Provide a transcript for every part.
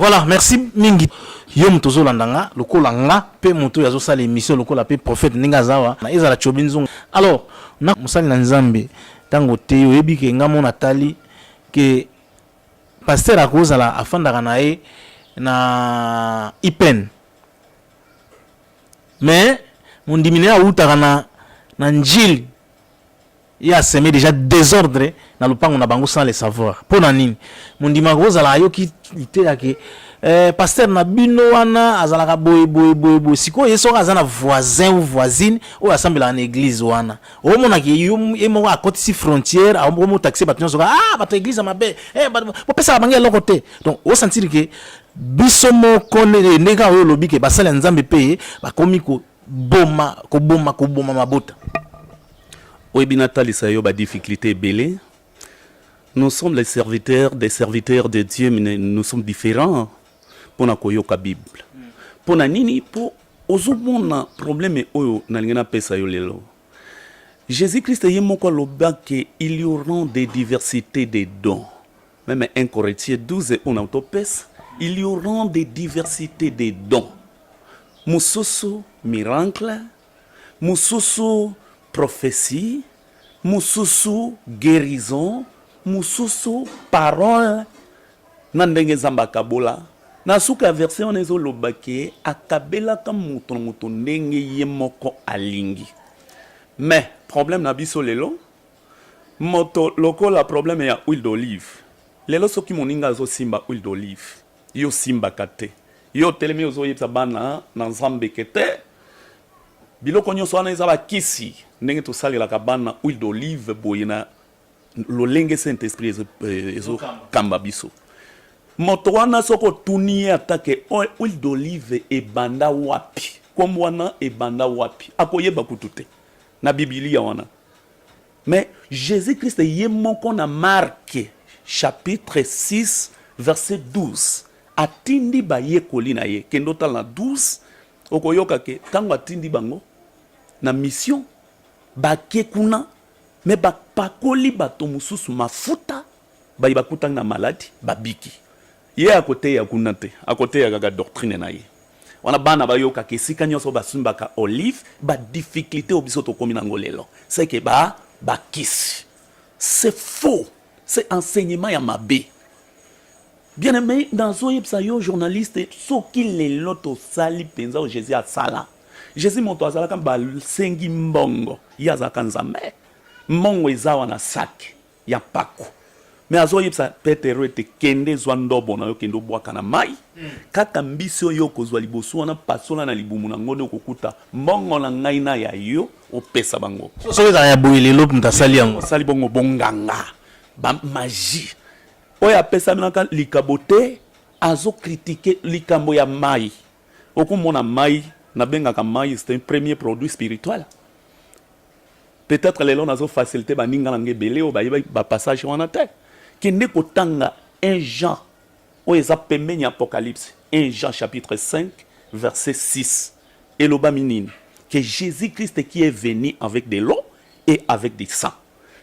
Voilà, merci mingi. Yo moto ozolanda nga lokola nga mpe moto oyo azosala émission lokola mpe prophète ndenge aza wa ezala Tchobi Nzunga. Alors na mosali na Nzambe, ntango te oyebi ke nga mo natali ke pasteur akozala afandaka na ye na IPN, mais mondimi na ye awutaka na Njili, ye asemer déjà désordre na lopango na bango sans le savoir. Mpo na nini? Mondimi akozala ayoki liteya ke pasteur na bino wana azalaka boye boye boye boye. Sikoyo ye soki aza na voisin ou voisine oyo asambelaka na église wana, omonaki ye moko akotisi frontière, aomotaxe bato nyonso: "Ah, bato église ya mabe, bopesaka bango eloko te." Donc osentir ke biso moko, ndenge kaka oyo olobi ke basali ya Nzambe mpe bakomi koboma, koboma, koboma mabota. Oyebi, natalisa yo badifficulté ebele. Nous sommes les serviteurs des serviteurs de Dieu, mais nous sommes différents mpona koyoka Bible. Mpona nini? Mpo ozomona problème oyo nalingi napesa yo lelo. Jésus Christ ye moko alobaki: "Il y aura des diversités de dons." Même 1 Corinthiens 12 oyo na topesa, il y aura des diversités de dons. Mosusu miracle, mosusu prophétie, mosusu guérison, mosusu parole. Na ndenge Nzambe akabola, na suka ya verset wana ezoloba ke akabelaka moto na moto ndenge ye moko alingi. Mais problème na biso lelo, moto lokola problème ya huile d'olive lelo, soki moninga azosimba huile d'olive, yo osimbaka te. Yo otelemi, ozoyebisa bana na Nzambe ke te, biloko nyonso wana eza bakisi. Ndenge tosalelaka bana huile d'olive boye, na lolenge Saint Esprit ezokamba biso, moto wana soki otuni ye ata ke huile d'olive ebanda wapi, kombo wana ebanda wapi, akoyeba kutu te na Bibilia wana. Mais Jésus Christ ye moko, na Marc chapitre 6 verset 12, atindi bayekoli na ye. Kende otala na 12, okoyoka ke ntango atindi bango na mission, bake kuna, me bapakoli bato mosusu mafuta, bayi bakutani na maladi, babiki. Ye akoteya kuna te, akoteya kaka doctrine na ye wana. Bana bayokaka esika nyonso basumbaka olive. Badifficulté oyo biso tokómi nango lelo, c'est que ba bakisi, c'est faux, c'est enseignement ya mabe. Bien aimé, nazoyebisa yo journaliste, soki lelo tosali mpenza oyo Jésus asala, Jésus moto azalaka basengi mbongo, ye azalaka Nzambe, mbongo eza wana, sac ya pako, me azoyebisa Petero ete: "Kende, zwa ndobo na yo, kende obwaka na mai. Kaka mbisi oyo okozwa liboso wana, pasola na libumu nango, nde okokuta mbongo na ngai na ya yo, opesa bango." Soki ezala ya boye lelo, moto asali yango? Osali bongo, bonganga, bamagie oyo apesamelaka likabo te, azocritiquer likambo ya mai. Okomona mai, nabengaka mai, c'est un premier produit spirituel. Peut-être lelo nazofacilité baninga na nga ebele oyo bayeba bapassage wana te. Kende kotanga 1 Jean oyo eza pembeni ya Apocalypse, 1 Jean chapitre 5 verset 6, elobami nini? Que Jésus Christ qui est venu avec de l'eau et avec du sang,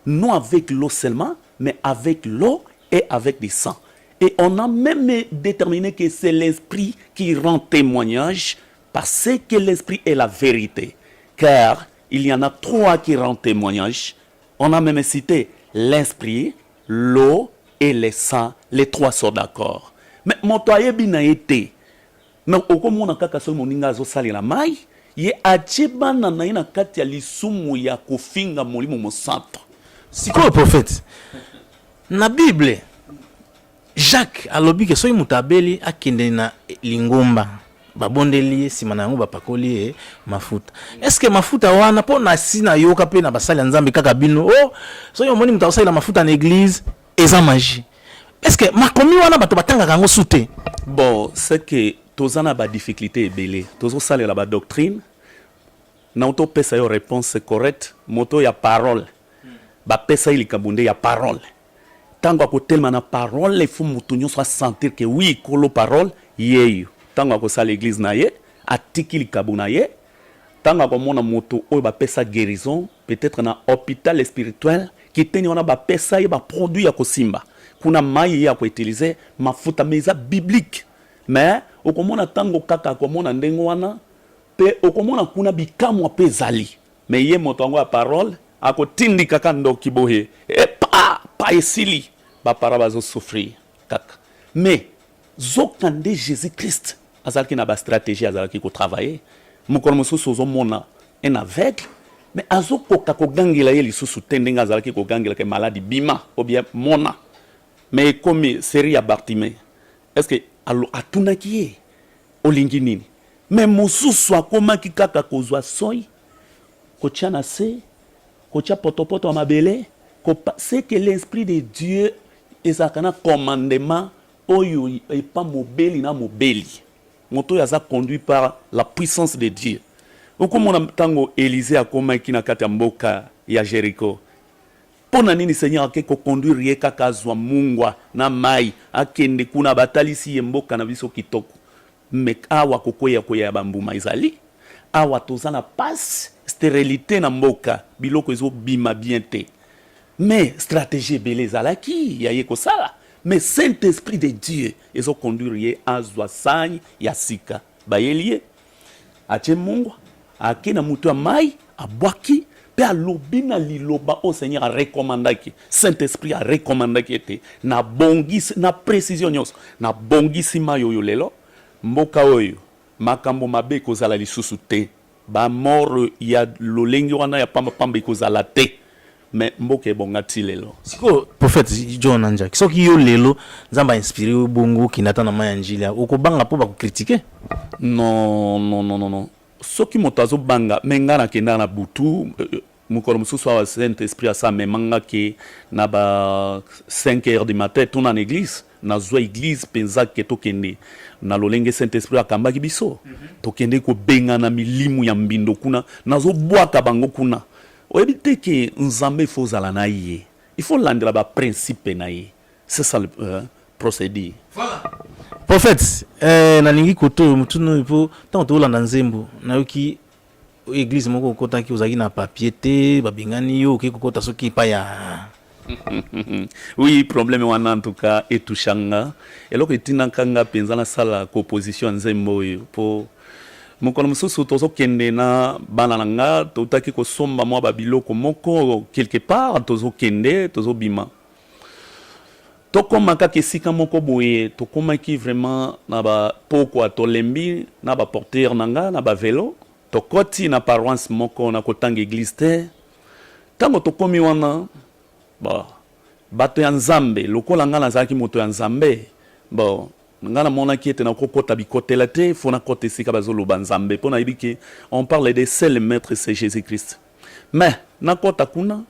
non avec l'eau seulement, mais avec l'eau et avec du sang. Et on a même déterminé que c'est l'Esprit qui rend témoignage, parce que l'Esprit est la vérité. Car il y en a trois qui rendent témoignage. On a même cité l'Esprit, l'eau et le sang. Les trois sont d'accord. Mais moto ayebi na ye te. Mais okomona kaka soki moninga azosalela mai, ye atie bana na ye na kati ya lisumu ya kofinga Molimo Mosantu. Sikoyo prophète, na Bible, Jacques alobi ke soki moto abeli, akende na lingomba, babondeli ye, nsima na yango bapakoli ye mafuta. Est-ce mafuta wana, mpo na si nayoka mpe na basali ya Nzambe kaka bino o, soki omoni moto akosalela mafuta na église, eza magie? Est-ce makomi wana bato batangaka yango su te? Bon, c'est que toza na badifficulté ebele, tozosalela badoctrine. Na topesa yo réponse correcte, moto ya parole, bapesa ye likambo nde ya parole. Ntango akotelema na parole, efo moto nyonso asentir ke oui, kolo parole yeyo. Ntango akosala église na ye, atiki likambo na ye. Ntango akomona moto oyo bapesa guérison, peut-être na hôpital spirituel kiteni wana, bapesa ye baproduit ya kosimba kuna, mai ye ya koutiliser mafuta, mais eza biblique. Mais okomona ntango kaka akomona ndenge wana mpe okomona kuna bikamwa mpe ezali, mais ye moto yango ya parole akotindika kaka ndoki boye, epa pa esili, bapara bazosouffrir kaka. Mais zoka nde Jésus Christ azalaki na bastratégie, azalaki kotravailler. Mokolo mosusu ozomona un aveugle, mais azokoka kogangela ye lisusu te ndenge azalaki kogangelaka maladi bima ou bien mona. Mais ekomi série ya Bartimée, est ce que atunaki ye: "Olingi nini?" Mais mosusu akomaki kaka kozwa soi, kotia na se, kotia potopoto ya mabele. C'est que l'esprit de Dieu ezalaka na commandement oyo epa mobeli na mobeli. Moto oyo aza conduit par la puissance de Dieu. Okomona ntango Élisée akomaki na kati ya mboka ya Jéricho, mpo na nini Seigneur ake koconduire ye kaka azwa mungwa na mai, akende kuna? Batalisi ye mboka na biso kitoko, mais awa kokweya kweya ya bambuma ezali awa, toza na pasi, stérilité na mboka, biloko ezobima bien te. Mais stratégie ebele ezalaki ya ye kosala, mais Saint Esprit de Dieu ezoconduire ye azwa sani ya sika, bayeli ye, atie mungwa, ake na moto ya mai, abwaki mpe alobi na liloba oyo Seigneur arekomandaki, Saint Esprit arekomandaki ete nabongisi na précision nyonso, nabongisi mai oyo lelo, mboka oyo makambo mabe ekozala lisusu te, bamort ya lolenge wana ya pambapamba ekozala te. Mais mboka ebonga ti lelo. Sikoyo, prophète John Nanjaki, soki yo lelo Nzambe ainspire yo bongo, okende ata na mai ya Njili, okobanga mpo bakocritiquer? Non, non, non, non, non. Soki moto azobanga, mais ngai nakendaka na butu. Mokolo mosusu awa, Saint Esprit asa amemanga ke na ba 5 heures du matin, tuna na église, nazwa église mpenza ke tokende na lolenge Saint Esprit akambaki biso. Tokende kobengana milimu ya mbindo kuna, nazobwaka bango kuna. Oyebi te ke Nzambe, il faut ozala na ye, il faut landela baprincipe na ye. C'est ça le procédure. Prophète, nalingi koto oyo motuna oyo, mpo ntango tolanda nzembo, nayoki église moko okotaki, ozalaki na papier te, babengani yo, okoki kokota soki epai ya Oui, problème wana en tout cas etoucha nga. Eloko etindaka nga mpenza nasala composition ya nzembo oyo, mpo mokolo mosusu tozokende na bana na nga, totaki kosomba mwa babiloko moko quelque part, tozokende, tozobima, tokóma kaka esika moko boye, tokomaki vraiment na bapokwa, tolembi na baporteur na nga na bavelo, tokoti na paroisse moko na kotanga église te. Ntango tokómi wana, bon, bato ya Nzambe, lokola nga nazalaki moto ya Nzambe, bon, nga namonaki ete nakokɔta bikotela te, fo nakɔta esika bazoloba Nzambe, mpo nayebi ke on parle de seul maître, c'est Jésus Christ. Mais nakɔta kuna,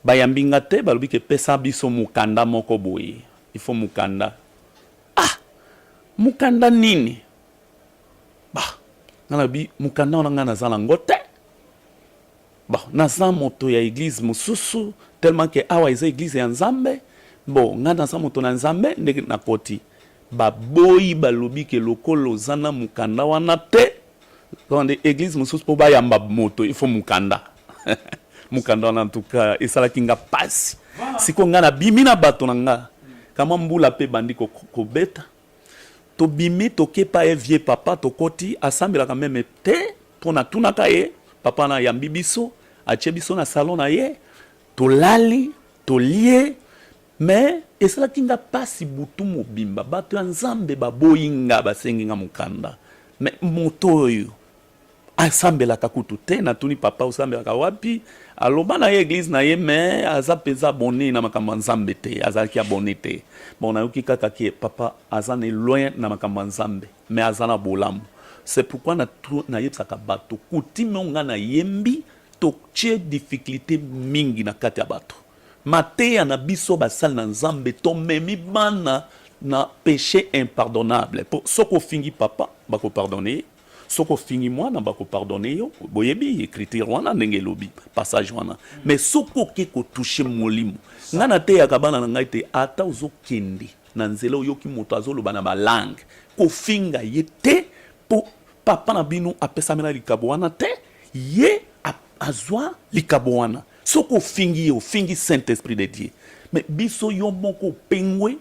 bayambi nga te, balobi ke pesa biso mokanda moko boye, il faut mokanda. Ah, mokanda nini? Ba nga nalobi mokanda wana nga naza nango te. Bon, naza moto ya église mosusu, tellement ke awa eza église ya Nzambe. Bon, nga naza moto na Nzambe. Ndenge nakoti, baboyi, balobi ke lokola oza na mokanda wana te, nde église mosusu mpo bayamba moto, il faut mokanda. Mokanda wana en tout cas esalaki nga pasi. Sikoyo nga nabimi na bato na nga, kama mbula mpe ebandi kobeta, tobimi, tokepa ye vieux papa, tokoti, asambelaka même te, mpo natunaka ye. Papa na ayambi biso, atie biso na salon na ye, tolali, tolie. Mais esalaki nga mpasi butu mobimba, bato ya Nzambe baboyi nga, basengi nga mokanda, mais moto oyo asambelaka kutu te. Natuni papa: "Osambelaka wapi?" Aloba na ye église na ye, mais aza mpenza abonné na makambo ya Nzambe te, azalaki abonné te. Bon, nayoki kaka ke papa aza na loin na makambo ya Nzambe, mais aza na bolamu. C'est pourquoi nayebisaka bato coutume oyo nga nayembi, totie difficulté mingi na kati ya bato. Mateya na biso basali na Nzambe, tomemi bana na péché impardonnable, po soki ofingi papa, bakopardonne ye, soki ofingi mwana, bakopardonne yo. Boyebi écriture wana ndenge elobi, passage wana. Mais soki oke kotoucher molimo, ngai nateyaka bana na ngai te, ata ozokende na nzela, oyoki moto azoloba na balangue, kofinga ye te, mpo papa na bino apesamela likabo wana te, ye azwa likabo wana. Soki ofingi ye, ofingi Saint Esprit de Dieu. Mais biso, yo moko opengwe,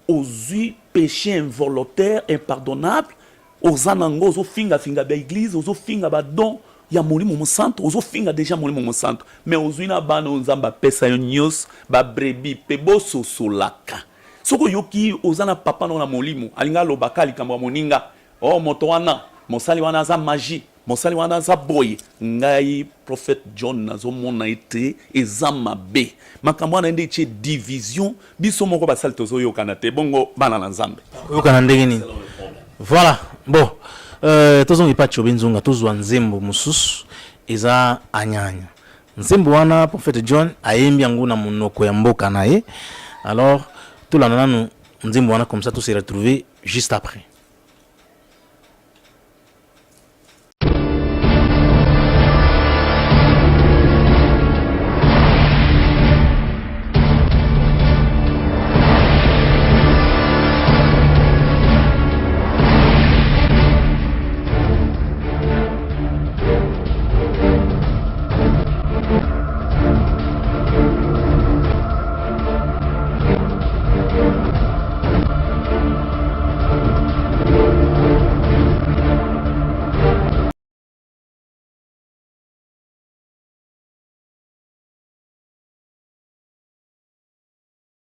ozwi péché. Péché involontaire, impardonnable, oza nango, ozofingafinga baeglise, ozofinga badon ya Molimo Mosantu, ozofinga deja Molimo Mosantu, mais ozwi na bana oyo Nzambe apesa yo nyonso, babrebis mpe bososolaka. Soki oyoki oza na papa nao na molimo, alingi alobaka likambo ya moninga, o oh, moto wana, mosali wana aza magie, mosali wana aza boye. Ngai prophète John nazomona ete eza mabe. Makambo wana nde etie division. Biso moko basali tozoyokana te, bongo bana na Nzambe koyokana ndenge nini? Voilà. Bon, tozonga epa Tiobe Nzonga, tozwa nzembo mosusu, eza Anyanya. Nzembo wana, prophète John ayembi yango na monoko ya mboka na ye. Alors tolanda nanu nzembo wana, comme ça to se retrouver juste après.